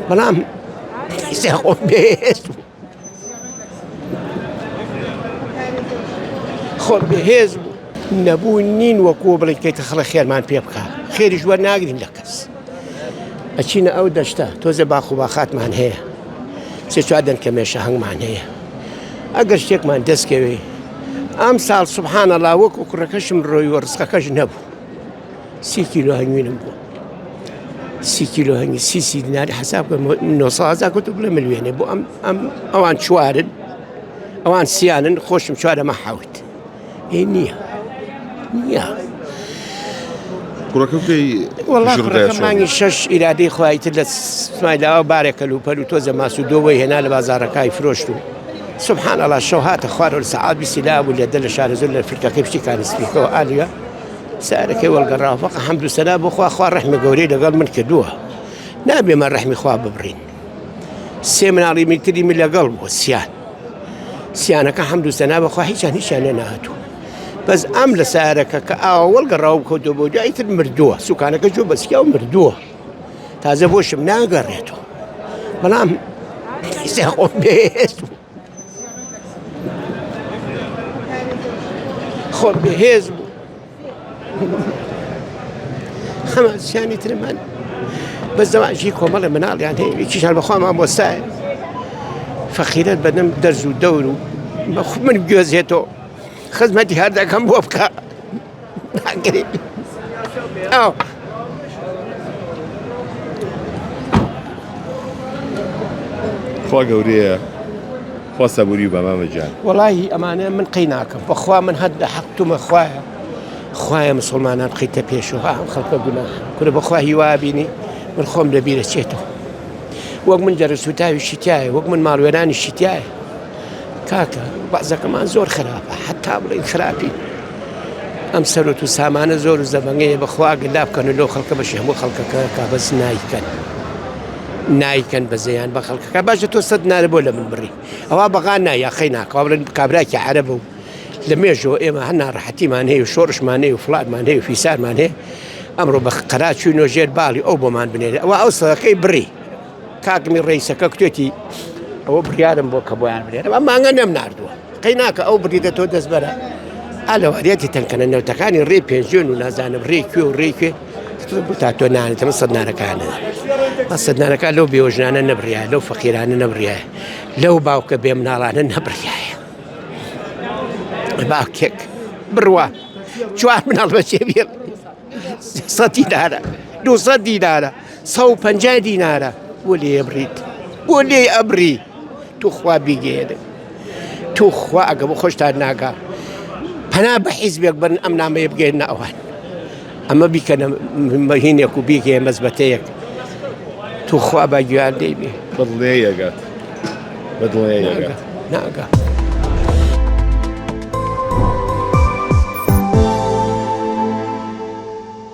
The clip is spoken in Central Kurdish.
بەڵام خۆم بێهێز بوو خۆم بێهێز بوو نەبوو نین وەکو بڵێ کەیتە خەڵە خێرمان پێ بکە خێریش وەرناگرین لە کەس ئەچینە ئەو دەشتە تۆزێ باخ و باخاتمان هەیە سێ چوار دەنکە مێشە هەنگمان هەیە ئەگەر شتێکمان دەستکەوێ ئەم ساڵ سبحان الله وەکو کوڕەکەشم ڕۆی و ڕزقەکەش نەبوو سی کیلۆ هەنگوینم بوو سی کیلۆ هەنگی سی سی دیناری حساب کە 900 کە تۆ بڵێ ملیێنێ بۆ ئەم ئەم ئەوان چوارن ئەوان سیانن خۆشم چوارەمە حەوت ئێ نییە نییە. کوڕەکە کەی وەڵا کوڕەکە مانگی شەش ئیرادەی خوای تر لە سمایلاوە بارێک کەلوپەل و تۆزە ماس و دۆ بۆی هێنا لە بازاڕەکای فرۆشت و سبحان الله شەو هاتە خوارەوە لە سەعات بیستی لا بوو لە دە لە شارەزوور لە فلکەکەی پشتی کانی سپیکەوە ئالیە سارەکەی وەڵگەڕاوە فەقە حەمد و سەنا بۆ خوا خوا ڕەحمی گەورەی لەگەڵ من کردووە نابێ مە ڕەحمی خوا ببڕین سێ مناڵی میتری من لەگەڵ بوو سیان سیانەکە حەمد و سەنا بەخوا هیچیان هیچیان لێ نەهاتوو بەس ئەم لە سارەکە کە ئاوەڵ گەڕاو بکەوتەوە بۆ دوای تر مردووە سوکانەکە جۆ بەسیا و مردووە تازە بۆشم ناگەڕێتەوە بەڵام خۆم بێهێز بوو خۆم بێهێز بوو هەمان سیانی ترمان بەس زەواجی کۆمەڵە مناڵیان هەیە یەکیشان بەخوا مامۆستایە فەقیرەت بەدەم دەرز و دەور و من گوێزێتەوە خزمەتی هەر دەکەم بۆ بکە ناکرێت ئەو خوا گەورەیە خوا سەبوری بە مامە گیان. وەڵاهی ئەمانە من قەی ناکەم بەخوا من هەر لە حەق تومە خوایە خوایە مسوڵمانان بخەیتە پێشەوە ئەم خەڵکە گوناح کورە بەخوا هیوا بینی من خۆم لە بیرە چێتەوە وەک من جەرگ سوتاویشی تایە وەک من ماڵوێرانیشی تایە کاکە بەعزەکەمان زۆر خراپە حتا بڵین خراپی ئەم سەرۆت و سامانە زۆر و زەبەنگەیە بەخوا گەلا بکەن و لەو خەڵکە بەشی هەموو خەڵکەکە کا بەس نایکەن نایکەن بەزەیان بە خەڵکەکە باشە تۆ سەد نارە بۆ لە من بڕی ئەوە بەغا نا یاخەی ناکەوە بڵێن کابراکی عەرەبە و لە مێژەوە ئێمە هەر ناڕەحەتیمان هەیە و شۆڕشمان هەیە و فڵانمان هەیە و فیسارمان هەیە ئەمڕۆ بە قەرا چوینەوە ژێر باڵی ئەو بۆمان بنێرێ ئەوە ئەو سەدەقەی بڕی کاکمی ڕئیسەکە کوتێتی ئەوە بڕیارم بۆ کە بۆیان بنێرم ئەم مانگە نەم ناردووە قەی ناکە ئەو بڕیدە تۆ دەستبەرە ئالەواریەتی تەنکەنە نەوتەکانی ڕێ پێنجوێن و نازانم ڕێ کوێ و ڕێ کوێ تا تۆ نانێتەمە سەد نارەکانە سەد نارەکان لەو بێوەژنانە نەبڕایە لەو فەقیرانە نەبڕایە لەو باوکە بێ مناڵانە نەبڕایە باوکێک بڕوا چوار مناڵ بەچێ بێ سە دینارە دو دینارە 150 دینارە بۆ لێ بڕیت بۆ لێ ئەبری توخوا بیگەێنێ توخوا ئەگە بۆ خۆشتان ناگا پەنا بە حیزبێک بن ئەم نامەیە بگەێنە ئەوان ئەمە بیکەنە مەهینێک و بیکەیە مەزبەتەیەک توخوا با گوێیان لێی بێ بەدڵنیایی ئەگات بەدڵنیایی ئەگات ناگا.